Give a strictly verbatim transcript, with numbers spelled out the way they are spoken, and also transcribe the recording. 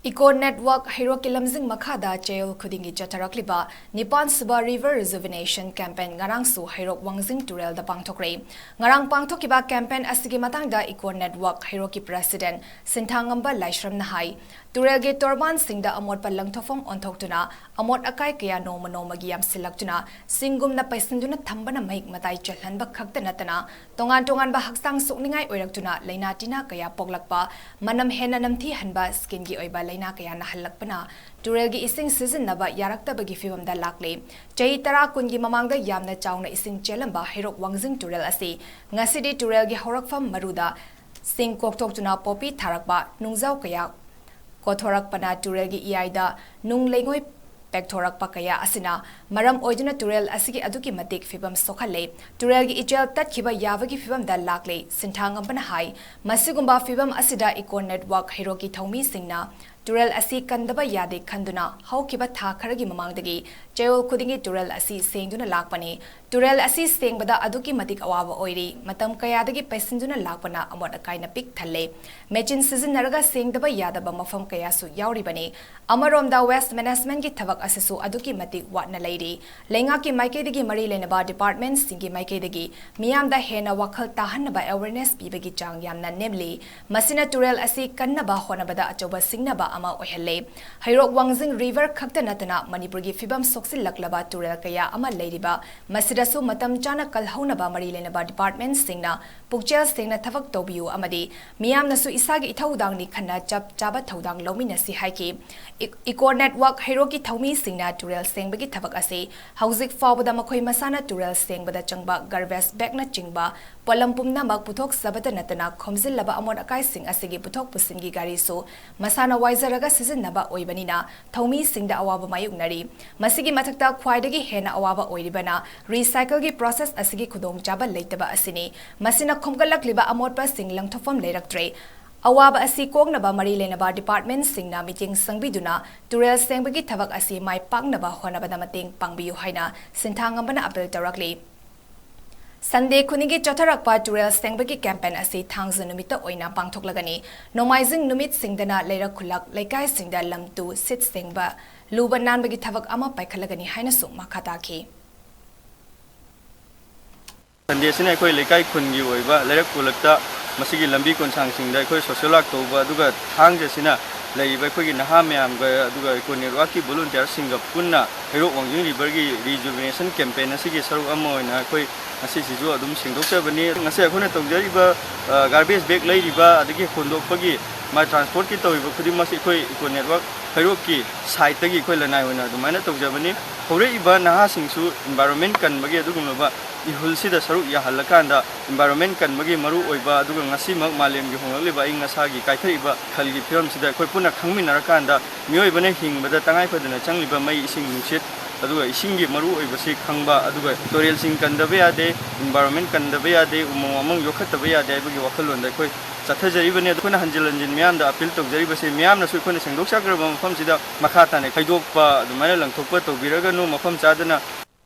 Eco Network ꯍꯩꯔꯣꯛꯀꯤ ꯂꯝꯖꯤꯡ ꯃꯈꯥꯗ ꯆꯌꯣꯜ ꯈꯨꯗꯤꯡꯒꯤ ꯆꯠꯊꯔꯛꯂꯤꯕ ꯅꯤꯄꯥꯟ ꯁꯨꯕ River Rejuvenation Campaign ꯉꯔꯥꯡꯁꯨ ꯍꯩꯔꯣꯛ ꯋꯥꯡꯖꯤꯡ ꯇꯨꯔꯦꯜꯗ ꯄꯥꯡꯊꯣꯛꯈ꯭ꯔꯦ꯫ ꯉꯔꯥꯡ ꯄꯥꯡꯊꯣꯛꯈꯤꯕ campaign ꯑꯁꯤꯒꯤ ꯃꯇꯥꯡꯗ Eco Network ꯍꯩꯔꯣꯛꯀꯤ President ꯁꯤꯟꯊꯥꯉꯝꯕ ꯂꯥꯏꯁ꯭ꯔꯝꯅ ꯍꯥꯏ, ꯇꯨꯔꯦꯜꯒꯤ ꯇꯣꯔꯕꯥꯟꯁꯤꯡꯗ ꯑꯃꯣꯠꯄ ꯂꯪꯊꯣꯛꯐꯝ ꯑꯣꯟꯊꯣꯛꯇꯨꯅ ꯑꯃꯣꯠ ꯑꯀꯥꯏ ꯀꯌꯥ ꯅꯣꯡꯃ ꯅꯣꯡꯃꯒꯤ ꯌꯥꯝꯁꯤꯜꯂꯛꯇꯨꯅ ꯁꯤꯡꯒꯨꯝꯅ ꯄꯩꯁꯤꯟꯗꯨꯅ ꯊꯝꯕꯅ ꯃꯍꯤꯛ ꯃꯇꯥꯏ ꯆꯦꯜꯍꯟꯕ ꯈꯛꯇ ꯅꯠꯇꯅ ꯇꯣꯉꯥꯟ ꯇꯣꯉꯥꯟꯕ ꯍꯛꯆꯥꯡ ꯁꯣꯛꯅꯤꯡꯉꯥꯏ ꯑꯣꯏꯔꯛꯇꯨꯅ ꯂꯥꯏꯅꯥ ꯇꯤꯟꯅꯥ ꯀꯌꯥ ꯄꯣꯛꯂꯛꯄ, ꯃꯅꯝ ꯍꯦꯟꯅ ꯅꯝꯊꯤꯍꯟꯕ, skinꯒꯤ ꯑꯣꯏꯕ ꯂꯥꯏꯅꯥ ꯀꯌꯥ ꯅꯥꯍꯜꯂꯛꯄꯅ ꯇꯨꯔꯦꯜꯒꯤ ꯏꯁꯤꯡ ꯁꯤꯖꯤꯟꯅꯕ ꯌꯥꯔꯛꯇꯕꯒꯤ ꯐꯤꯚꯝꯗ ꯂꯥꯛꯂꯦ꯫ ꯆꯍꯤ ꯇꯔꯥ ꯀꯨꯟꯒꯤ ꯃꯃꯥꯡꯗ ꯌꯥꯝꯅ ꯆꯥꯎꯅ ꯏꯁꯤꯡ ꯆꯦꯜꯂꯝꯕ ꯍꯩꯔꯣꯛ ꯋꯥꯡꯖꯤꯡ ꯇꯨꯔꯦꯜ ꯑꯁꯤ ꯉꯁꯤꯗꯤ ꯇꯨꯔꯦꯜꯒꯤ ꯍꯧꯔꯛꯐꯝ ꯃꯔꯨꯗ ꯁꯤꯡ ꯀꯣꯛꯊꯣꯛꯇꯨꯅ ꯄꯣꯄꯤ ꯊꯥꯔꯛꯄ, ꯅꯨꯡꯖꯥꯎ ꯀꯌꯥ ꯀꯣꯊꯣꯔꯛꯄꯅ ꯇꯨꯔꯦꯜꯒꯤ ꯏꯌꯥꯏꯗ ꯅꯨꯡ ꯂꯩꯉꯣꯏ ꯄꯦꯛꯊꯣꯔꯛꯄ ꯀꯌꯥ ꯑꯁꯤꯅ ꯃꯔꯝ ꯑꯣꯏꯗꯨꯅ ꯇꯨꯔꯦꯜ ꯑꯁꯤꯒꯤ ꯑꯗꯨꯛꯀꯤ ꯃꯇꯤꯛ ꯐꯤꯕꯝ ꯁꯣꯛꯍꯜꯂꯦ꯫ ꯇꯨꯔꯦꯜꯒꯤ ꯏꯆꯦꯜ ꯇꯠꯈꯤꯕ ꯌꯥꯕꯒꯤ ꯐꯤꯕꯝꯗ ꯂꯥꯛꯂꯦ꯫ ꯁꯤꯟꯊꯥꯉꯝꯕꯅ ꯍꯥꯏ, ꯃꯁꯤꯒꯨꯝꯕ ꯐꯤꯕꯝ ꯑꯁꯤꯗ Eco Network ꯍꯩꯔꯣꯛꯀꯤ ꯊꯧꯃꯤꯁꯤꯡꯅ ꯇꯨꯔꯦꯜ ꯑꯁꯤ ꯀꯟꯗꯕ ꯌꯥꯗꯦ ꯈꯟꯗꯨꯅ ꯍꯧꯈꯤꯕ ꯊꯥ ꯈꯔꯒꯤ ꯃꯃꯥꯡꯗꯒꯤ ꯆꯌꯣꯜ ꯈꯨꯗꯤꯡꯒꯤ ꯇꯨꯔꯦꯜ ꯑꯁꯤ ꯁꯦꯡꯗꯨꯅ ꯂꯥꯛꯄꯅꯤ꯫ ꯇꯨꯔꯦꯜ ꯑꯁꯤ ꯁꯦꯡꯕꯗ ꯑꯗꯨꯛꯀꯤ ꯃꯇꯤꯛ ꯑꯋꯥꯕ ꯑꯣꯏꯔꯤ꯫ ꯃꯇꯝ ꯀꯌꯥꯗꯒꯤ ꯄꯩꯁꯤꯟꯗꯨꯅ ꯂꯥꯛꯄꯅ ꯑꯃꯣꯠ ꯑꯀꯥꯏꯅ ꯄꯤꯛ ꯊꯜꯂꯦ꯫ ꯃꯦꯆꯤꯟ ꯁꯤꯖꯤꯟꯅꯔꯒ ꯁꯦꯡꯗꯕ ꯌꯥꯗꯕ ꯃꯐꯝ ꯀꯌꯥꯁꯨ ꯌꯥꯎꯔꯤꯕꯅꯤ꯫ ꯑꯃꯔꯣꯝꯗ waste managementꯀꯤ ꯊꯕꯛ ꯑꯁꯤꯁꯨ ꯑꯗꯨꯛꯀꯤ ꯃꯇꯤꯛ ꯋꯥꯠꯅ ꯂꯩꯔꯤ꯫ ꯂꯩꯉꯥꯛꯀꯤ ꯃꯥꯏꯀꯩꯗꯒꯤ ꯃꯔꯤ ꯂꯩꯅꯕ departmentꯁꯤꯡꯒꯤ ꯃꯥꯏꯀꯩꯗꯒꯤ ꯃꯤꯌꯥꯝꯗ ꯍꯦꯟꯅ ꯋꯥꯈꯜ ꯇꯥꯍꯟꯅꯕ awareness ꯄꯤꯕꯒꯤ ꯆꯥꯡ ꯌꯥꯝꯅ ꯅꯦꯝꯂꯤ꯫ ꯃꯁꯤꯅ ꯇꯨꯔꯦꯜ ꯑꯁꯤ ꯀꯟꯅꯕ ꯍꯣꯠꯅꯕꯗ ꯑꯆꯧꯕ ꯁꯤꯡꯅꯕ ꯑꯃ ꯑꯣꯏꯍꯜꯂꯦ꯫ ꯍꯩꯔꯣꯛ ꯋꯥꯡꯖꯤꯡ river ꯈꯛꯇ ꯅꯠꯇꯅ ꯃꯅꯤꯄꯨꯔꯒꯤ ꯐꯤꯕꯝ ꯁꯣꯛꯆꯤꯜꯂꯛꯂꯕ ꯇꯨꯔꯦꯜ ꯀꯌꯥ ꯑꯃ ꯂꯩꯔꯤꯕ, ꯃꯁꯤꯗꯁꯨ ꯃꯇꯝ ꯆꯥꯅ ꯀꯜꯍꯧꯅꯕ ꯃꯔꯤ ꯂꯩꯅꯕ departmentꯁꯤꯡꯅ ꯄꯨꯛꯆꯦꯜ ꯁꯦꯡꯅ ꯊꯕꯛ ꯇꯧꯕꯤꯌꯨ ꯑꯃꯗꯤ ꯃꯤꯌꯥꯝꯅꯁꯨ ꯏꯁꯥꯒꯤ ꯏꯊꯧꯗꯥꯡꯅꯤ ꯈꯟꯅ ꯆꯞ ꯆꯥꯕ ꯊꯧꯗꯥꯡ ꯂꯧꯃꯤꯟꯅꯁꯤ ꯍꯥꯏꯈꯤ꯫ ꯏ-, Eco Network ꯍꯩꯔꯣꯛꯀꯤ ꯊꯧꯃꯤꯁꯤꯡꯅ ꯇꯨꯔꯦꯜ ꯁꯦꯡꯕꯒꯤ ꯊꯕꯛ ꯑꯁꯤ ꯍꯧꯖꯤꯛ ꯐꯥꯎꯕꯗ ꯃꯈꯣꯏ ꯃꯁꯥꯅ ꯇꯨꯔꯦꯜ ꯁꯦꯡꯕꯗ ꯆꯪꯕ garbage bagꯅꯆꯤꯡꯕ ꯄꯣꯠꯂꯝ ꯄꯨꯝꯅꯃꯛ ꯄꯨꯊꯣꯛꯆꯕꯇ ꯅꯠꯇꯅ ꯈꯣꯝꯖꯤꯜꯂꯕ ꯑꯃꯣꯠ ꯑꯀꯥꯏꯁꯤꯡ ꯑꯁꯤꯒꯤ ꯄꯨꯊꯣꯛ ꯄꯨꯁꯤꯟꯒꯤ ꯒꯥꯔꯤꯁꯨ ꯃꯁꯥꯅ ꯋꯥꯏꯖꯔꯒ ꯁꯤꯖꯤꯟꯅꯕ ꯑꯣꯏꯕꯅꯤꯅ ꯊꯧꯃꯤꯁꯤꯡꯗ ꯑꯋꯥꯕ ꯃꯥꯌꯣꯛꯅꯔꯤ꯫ ꯃꯁꯤꯒꯤ ꯃꯊꯛꯇ ꯈ꯭ꯋꯥꯏꯗꯒꯤ ꯍꯦꯟꯅ ꯑꯋꯥꯕ ꯑꯣꯏꯔꯤꯕꯅ recycleꯒꯤ process ꯑꯁꯤꯒꯤ ꯈꯨꯗꯣꯡꯆꯥꯕ ꯂꯩꯇꯕ ꯑꯁꯤꯅꯤ꯫ ꯃꯁꯤꯅ ꯈꯣꯝꯒꯠꯂꯛꯂꯤꯕ ꯑꯃꯣꯠꯄꯁꯤꯡ ꯂꯪꯊꯣꯛꯐꯝ ꯂꯩꯔꯛꯇ꯭ꯔꯦ꯫ ꯑꯋꯥꯕ ꯑꯁꯤ ꯀꯣꯛꯅꯕ ꯃꯔꯤ ꯂꯩꯅꯕ departmentꯁꯤꯡꯅ ꯃꯤꯠꯌꯦꯡ ꯆꯪꯕꯤꯗꯨꯅ ꯇꯨꯔꯦꯜ ꯁꯦꯡꯕꯒꯤ ꯊꯕꯛ ꯑꯁꯤ ꯃꯥꯏ ꯄꯥꯛꯅꯕ ꯍꯣꯠꯅꯕꯗ ꯃꯇꯦꯡ ꯄꯥꯡꯕꯤꯌꯨ ꯍꯥꯏꯅ ꯁꯤꯟꯊꯥꯉꯝꯕꯅ appeal ꯇꯧꯔꯛꯂꯤ꯫ ꯁꯟꯗꯦ ꯈꯨꯗꯤꯡꯒꯤ ꯆꯠꯊꯔꯛꯄ ꯇꯨꯔꯦꯜ ꯁꯦꯡꯕꯒꯤ ꯀꯦꯝꯄꯦꯟ ꯑꯁꯤ ꯊꯥꯡꯖ ꯅꯨꯃꯤꯠꯇ ꯑꯣꯏꯅ ꯄꯥꯡꯊꯣꯛꯂꯒꯅꯤ꯫ ꯅꯣꯡꯃꯥꯏꯖꯤꯡ ꯅꯨꯃꯤꯠꯁꯤꯡꯗꯅ ꯂꯩꯔꯛ ꯈꯨꯜꯂꯛ ꯂꯩꯀꯥꯏꯁꯤꯡꯗ ꯂꯝ ꯇꯨ ꯁꯤꯠ ꯁꯦꯡꯕ, ꯂꯨꯕ ꯅꯥꯟꯕꯒꯤ ꯊꯕꯛ ꯑꯃ ꯄꯥꯏꯈꯠꯂꯒꯅꯤ ꯍꯥꯏꯅꯁꯨ ꯃꯈꯥ ꯇꯥꯈꯤ꯫ ꯁꯟꯗꯦꯁꯤꯅ ꯑꯩꯈꯣꯏ ꯂꯩꯀꯥꯏ ꯈꯨꯟꯒꯤ ꯑꯣꯏꯕ ꯂꯩꯔꯛ ꯈꯨꯜꯂꯛꯇ ꯃꯁꯤꯒꯤ ꯂꯝꯕꯤ ꯀꯣꯟꯁꯥꯡꯁꯤꯡꯗ ꯑꯩꯈꯣꯏ social work ꯇꯧꯕ, ꯑꯗꯨꯒ ꯊꯥꯡꯖꯁꯤꯅ ꯂꯩꯔꯤꯕ ꯑꯩꯈꯣꯏꯒꯤ ꯅꯍꯥ ꯃꯌꯥꯝꯒ ꯑꯗꯨꯒ Eco Network ꯀꯤ volunteer ꯁꯤꯡꯒ ꯄꯨꯟꯅ ꯍꯩꯔꯣꯛ ꯋꯥꯡꯖꯤꯡ river ꯒꯤ rejuvenation campaign ꯑꯁꯤꯒꯤ ꯁꯔꯨꯛ ꯑꯃ ꯑꯣꯏꯅ ꯑꯩꯈꯣꯏ ꯉꯁꯤꯁꯤꯁꯨ ꯑꯗꯨꯝ ꯁꯦꯡꯗꯣꯛꯆꯕꯅꯤ꯫ ꯉꯁꯤ ꯑꯩꯈꯣꯏꯅ ꯇꯧꯖꯔꯤꯕ, ꯑ, garbage bag ꯂꯩꯔꯤꯕ ꯑꯗꯒꯤ ꯍꯣꯟꯗꯣꯛꯄꯒꯤ ꯃꯥ transport ꯀꯤ ꯇꯧꯔꯤꯕ ꯈꯨꯗꯤꯡꯃꯛꯁꯤ ꯑꯩꯈꯣꯏ Eco Network ꯍꯩꯔꯣꯛꯀꯤ side ꯇꯒꯤ ꯑꯩꯈꯣꯏ ꯂꯅꯥꯏ ꯑꯣꯏꯅ ꯑꯗꯨꯃꯥꯏꯅ ꯇꯧꯖꯕꯅꯤ꯫ ꯍꯧꯔꯛꯏꯕ ꯅꯍꯥꯁꯤꯡꯁꯨ environment ꯀꯟꯕꯒꯤ ꯑꯗꯨꯒꯨꯝꯂꯕ ꯏꯍꯨꯜꯁꯤꯗ ꯁꯔꯨꯛ ꯌꯥꯍꯜꯂꯀꯥꯟꯗ environment ꯀꯟꯕꯒꯤ ꯃꯔꯨ ꯑꯣꯏꯕ, ꯑꯗꯨꯒ ꯉꯁꯤꯃꯛ ꯃꯥꯂꯦꯝꯒꯤ ꯍꯣꯡꯂꯛꯂꯤꯕ ꯑꯏꯪ ꯑꯁꯥꯒꯤ ꯀꯥꯏꯊꯔꯛꯏꯕ ꯈꯜꯒꯤ ꯐꯤꯕꯝꯁꯤꯗ ꯑꯩꯈꯣꯏ ꯄꯨꯟꯅ ꯈꯪꯃꯤꯟꯅꯔꯀꯥꯟꯗ ꯃꯤꯑꯣꯏꯕꯅ ꯍꯤꯡꯕꯗ ꯇꯉꯥꯏ ꯐꯗꯅ ꯆꯪꯂꯤꯕ ꯃꯩ, ꯏꯁꯤꯡ, ꯅꯨꯡꯁꯤꯠ, ꯑꯗꯨꯒ ꯏꯁꯤꯡꯒꯤ ꯃꯔꯨ ꯑꯣꯏꯕꯁꯤ ꯈꯪꯕ, ꯑꯗꯨꯒ ꯇꯨꯔꯦꯜꯁꯤꯡ ꯀꯟꯗꯕ ꯌꯥꯗꯦ, environment ꯀꯟꯗꯕ ꯌꯥꯗꯦ, ꯎꯃꯪ ꯋꯥꯃꯪ ꯌꯣꯛꯈꯠꯇꯕ ꯌꯥꯗꯦ ꯍꯥꯏꯕꯒꯤ ꯋꯥꯈꯜꯂꯣꯟꯗ ꯑꯩꯈꯣꯏ ꯆꯠꯊꯖꯔꯤꯕꯅꯤ꯫ ꯑꯩꯈꯣꯏꯅ ꯍꯟꯖꯤꯟ ꯍꯟꯖꯤꯟ ꯃꯤꯌꯥꯝꯗ appeal ꯇꯧꯖꯔꯤꯕꯁꯤ, ꯃꯤꯌꯥꯝꯅꯁꯨ ꯑꯩꯈꯣꯏꯅ ꯁꯦꯡꯗꯣꯛꯆꯈ꯭ꯔꯕ ꯃꯐꯝꯁꯤꯗ ꯃꯈꯥ ꯇꯥꯅ ꯈꯥꯏꯗꯣꯛꯄ ꯑꯗꯨꯃꯥꯏꯅ ꯂꯪꯊꯣꯛꯄ ꯇꯧꯕꯤꯔꯒꯅꯨ, ꯃꯐꯝ ꯆꯥꯗꯅ